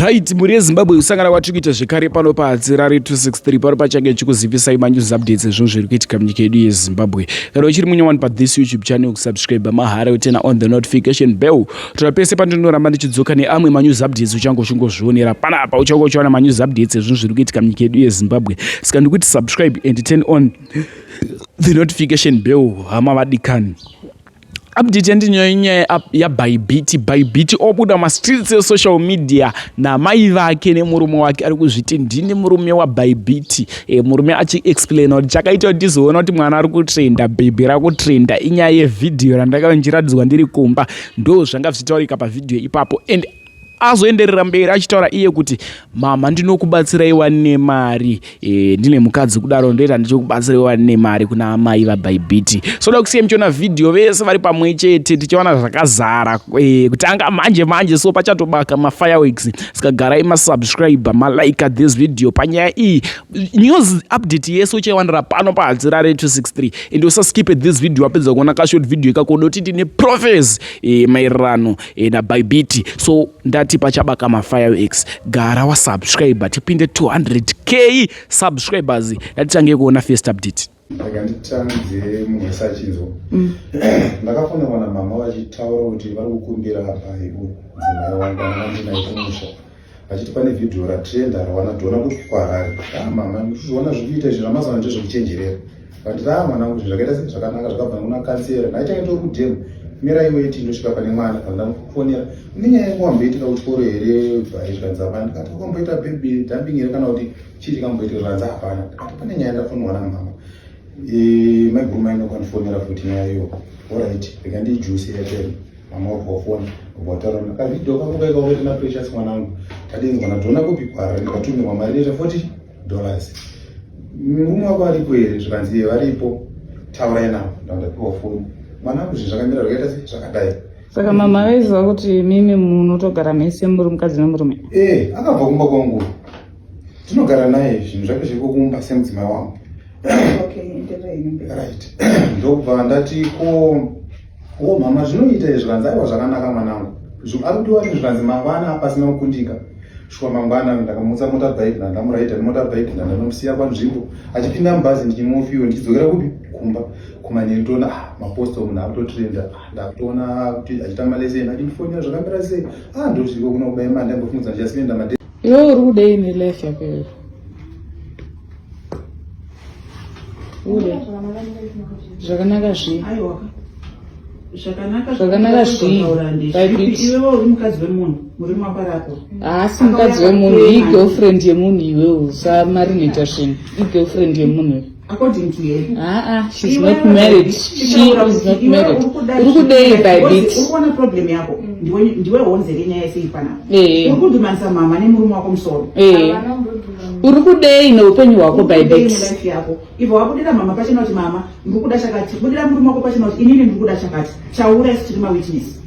Right, mhuri yeZimbabwe kusangana kwatiri kuita zvekare pano paHatsirari 263 pano pachange chikuzivisai manews updates ezvinhu zviri kuitika munyika yedu yeZimbabwe. Kana uchiri munyowani pathis YouTube channel kusubscribe mahara utena on the notification bell. Tora pese pandinoramba ndichidzoka neamwe manews updates uchange uchingozvionera panapa uchange uchiwana manews updates ezvinhu zviri kuitika munyika yedu yeZimbabwe. Saka ndikuti subscribe and turn on the notification bell hama vadikani. Update yandinayo inyaya yaBybit. Bybit obuda mastreets esocial media namai vake nemurume wake ari kuzviti ndini murume waBybit. E, murume achiexplaina kuti chakaita kuti ndizoona kuti mwana ari kutrenda, bhebhi rakutrenda inyaya yevhidhiyo randakave ndichiratidzwa ndiri kumba. Ndo zvanga zvichitaurika pavhidhiyo ipapo and azoenderera mberi achitaura iye kuti mama ndinokubatsirai wane mari e, ndine mukadzi kudaro ndoita ndichikubatsirai wane mari kuna amai vabhaibhiti so da kusiya muchiona vhidhiyo vese vari pamwe chete tichiona zvakazara e, kutanga manje manje so pachatobaka mafireworks saka garai masubscribe malike this video panyaya iyi news update yese uchaiwanira pano pahadzirare 263 and usaskipe this video wapedza kuona kashort video ikako noti ndine profes e, maererano e, nabybit so ndati pachabaka mafireworks gara wasubscribe tipinde 200k subscribers ndatitange kuona first update Rega nditangidze munhu wese achinzwa. Ndakafonerwa namama vachitaura kuti vari kukumbira Baibu mudzimai wangu anga ndinaye kumusha vachiti pane vhidhiyo ratrenda rawana dhona kuti kuHarare. Ah mama ndikuzviona zviri kuita izvi zvamazana ndezvekuchenjerera. Vanditi ah mwanangu zvinhu zvakaita sei zvakanaka zvakabva kuna kansera. Ndaichange ndiri kudhemu. Mirai weti ndosvika pane mwana kana ndamufonera. Une nyaya yangu wamboitika kuchikoro here bhai zvikanzi hapana. Ndikati wakamboita baby dumping here kana kuti chii chikamboitika zvikanzi hapana. Ndikati pane nyaya ndafonerwa namama. Eh, maiguru mai ndokandifonera futi nyaya iyo. Alright, rega ndijuice airtime. Mama wabva wafona wabva wataura kavideo kako kaika wakaita naPrecious mwanangu. Tadinzwa nadhona kupi kwara ndikatumirwa mari inoita 40 dollars. Murume wako aripo here? Zvikanzi iye varipo. Taurai navo. Ndapiwa foni. Mwanangu zvinhu zvakamira zvakaita sei zvakadai. Saka mama vaiziva kuti mimi munotogara mese muri mukadzi nemurume? Eh, akabva kumba kwangu. Tinogara naye zvinhu zvake zviri kumba semudzimai wangu. Okay, enderera mberi. Right. Ndokubva ndati ko oh mama zvinoita izvi zvikanzi aiwa zvakanaka mwanangu. Ari kudiwa zvinhu zvikanzi mangwana pasina kukundika. Shuwa mangwana ndakamutsa motorbike ndandamuraida nemotorbike ndandanomusiya panzvimbo achipinda mubhazi ndichimufiwa ndichidzokera kupi kumba kumanheru toona ah, maposto munhu akutotrenda ah, ndakutoona kuti achiita maleseni achindifonera zvakamira sei ah ndozviko kuno kubai mari ndambofungudza ndichaspenda made Iwe uri kudei nelife yako iwe? Uri zvakanaka zvii? Aiwa. Zvakanaka zvakanaka zvii? Iwe uri mukadzi wemunhu, murume wako aripo. Haasi mukadzi wemunhu, igirlfriend yemunhu iwe usamarineta zvinhu. Igirlfriend yemunhu. According to her. Ah ah, she's not married. She is not married. Uri kudei by bit. Uri kuona problem yako. Ndiwe ndiwe honzeri nyaya yese ipana. Eh. Uri kudhumanisa mama nemurume wako musoro. Eh. Uri kudei neupenyu hwako by bit. Life yako. Ivo wabudira mama pachena kuti mama ndiri kuda chakati. Budira murume wako pachena kuti inini ndiri kuda chakati. Taura isu tiri ma witness.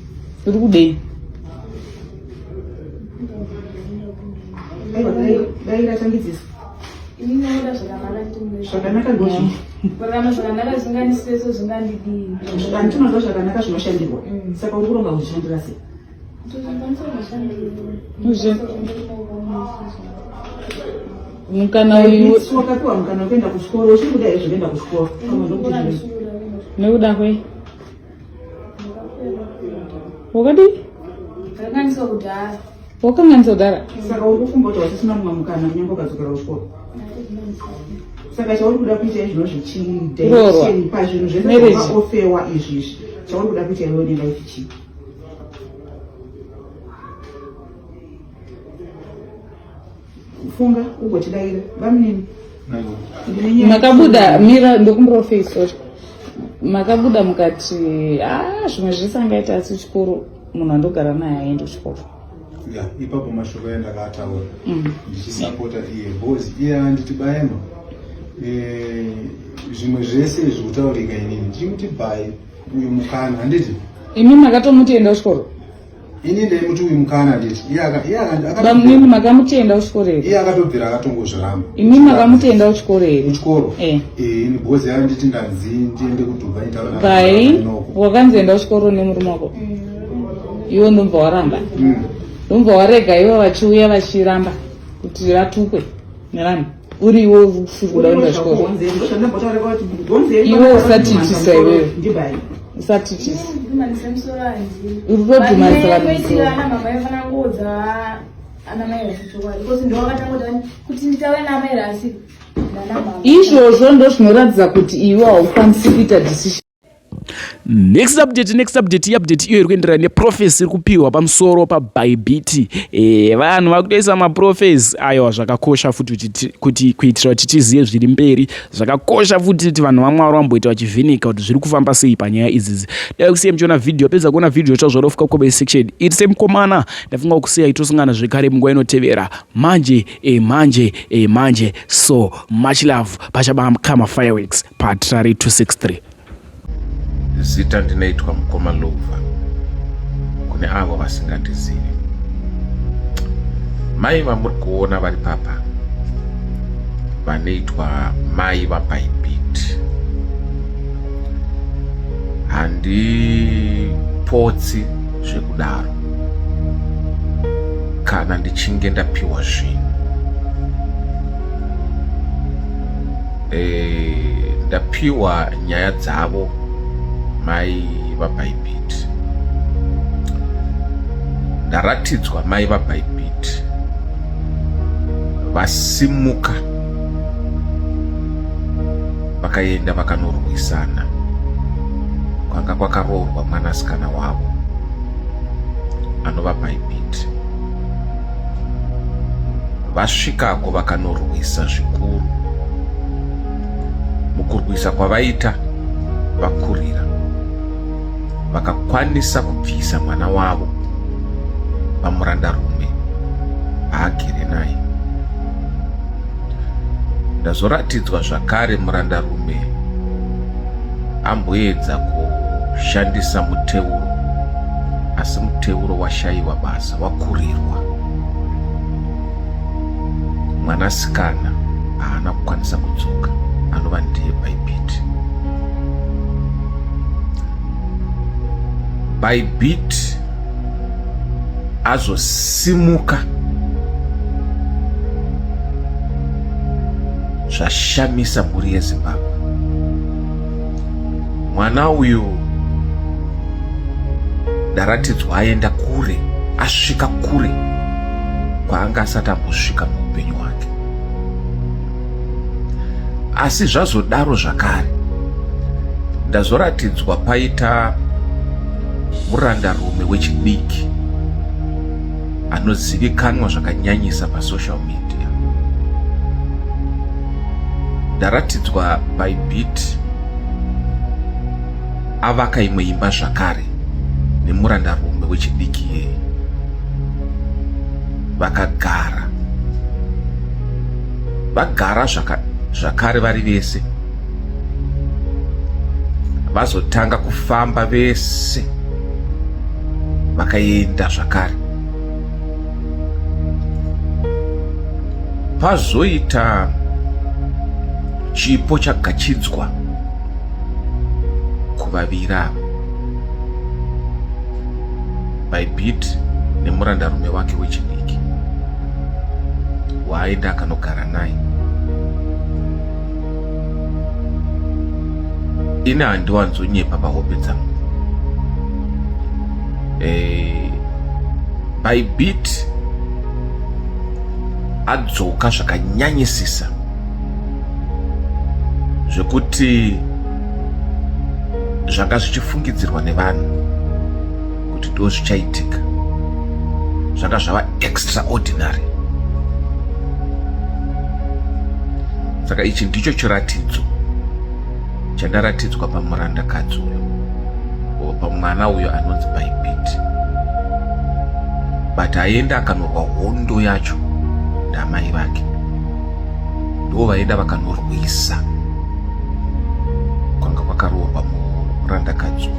Uri kudei? Aiwa dai dai ratangidzisa. Zvakanaka ndozvii? Kurarama zvakanaka zvingandiseso zvingandidii? Andinoziva zvakanaka zvinoshandirwa. Saka uri kuronga kuzvishandira sei? Mukana uyu wakapiwa mukana wekuenda kuchikoro uchiri kuda here zvekuenda kuchikoro? Nekuda kwei? Wakadii? Ndakanganiswa kudhara. Wakanganiswa kudhara? Saka uri kufunga kuti wasisina mumwe mukana kunyange ukadzokera kuchikoro? Saka chauri kuda kuita izvino zvichii pazvinhu zvese zvakaofewa izvi izvi chauri kuda kuita iwe nelife chii? Funga ugotidaira bamunini. Makabuda mira ndokumbira face sorry. Makabuda mukati ah zvimwe zvese angaita asi chikoro munhu andogara naye aende kuchikoro. Ya, ipapo mashoko endakataura ndichisapota iye because iye anditi baema eh, zvimwe zvese izvi kutaurika inini ndichimuti bai uyu mukana handiti Imi makatomuti enda kuchikoro. Ini ndaimuti uyu mukana nditi iye aka iye aka Bamnini makamutenda kuchikoro here? Iye akatobvira akatongozviramba. Imi makamutenda kuchikoro here? Kuchikoro. Eh. Eh, ini because yanditi ndanzi ndiende kuDubai nditaura na. Bai, wakanzi enda kuchikoro nemurume wako. Iwe ndobva waramba. Ndomva warega ivo vachiuya vachiramba kuti vatukwe nevanhu uri iwe usiri kuda kuenda chikoro. Iwe usatiitisa iwewe. Usatiitisa. Uri kutodhumanisa vanhu musoro. Izvozvo ndozvinoratidza kuti iwe haukwanisi kuita decision. Next update, next update, update iyo iri kuenderana neprofesi iri kupiwa pamusoro paBybit. Eh, vanhu vakutoisa maprofesi aiwa, zvakakosha futi kuti kuitira kuti tizive zviri mberi. Zvakakosha futi kuti vanhu vaMwari vamboita vachivheneka kuti zviri kufamba sei panyaya idzidzi. Dai kusiya muchiona video, pedza kuona video chazvarofuka comment section. Iri semukomana ndafunga kusiya itosangana zvekare munguva inotevera. Manje, eh, manje, eh, manje. So much love. Pachabaka fireworks paTrari 263. Zita ndinoitwa Mukoma Lova kune avo vasingandizivi. Mai vamuri kuona vari papa vanoitwa mai vaBybit. Handipotsi zvekudaro kana ndichinge ndapiwa zvinhu. E, ndapiwa nyaya dzavo mai vaBybit, ndaratidzwa mai vaBybit vasimuka vakaenda vakanorwisana kwanga kwakaroorwa mwanasikana wavo anova Bybit. Vasvikako vakanorwisa zvikuru. Mukurwisa kwavaita vakurira, vakakwanisa kubvisa mwana wavo pamurandarume paagere naye. Ndazoratidzwa zvakare murandarume amboedza kushandisa muteuro, asi muteuro washayiwa basa, wakurirwa. Mwanasikana haana kukwanisa kudzoka, anova ndiye Bybit. Bybit azosimuka zvashamisa mhuri yeZimbabwe. Mwana uyu ndaratidzwa aenda kure, asvika kure kwaanga asati ambosvika muupenyu hwake. Asi zvazodaro zvakare, ndazoratidzwa paita murandarume wechidiki anozivikanwa zvakanyanyisa pasocial media. Ndaratidzwa Bybit avaka imwe imba zvakare nemurandarume wechidiki iyeye. Vakagara vagara zvakare vari vese, vazotanga kufamba vese vakaenda zvakare. Pazoita chipo chagachidzwa kuvaviri ava, Bybit nemurandarume wake wechidiki waaenda akanogara naye. Ini handiwanzonyepa pahope dzangu. Bybit adzoka zvakanyanyisisa zvekuti zvanga zvichifungidzirwa nevanhu kuti ndo zvichaitika zvanga zvava extraordinary. Saka ichi ndicho chiratidzo chandaratidzwa pamurandakadzi uyo, pamwana uyo anonzi Bybit. But aenda akanorwa hondo yacho ndamai vake, ndo vaenda vakanorwisa kwanga kwakaroorwa murandakadzi uyu.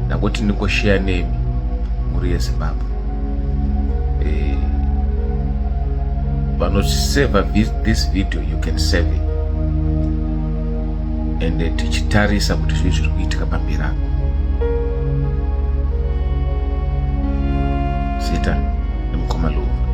Ndangoti ndingosheya nemi mhuri yeZimbabwe. Vanoseva this video, you can save it and tichitarisa kuti zvii zviri kuitika pamberi apo. Zita nemukoma Luva.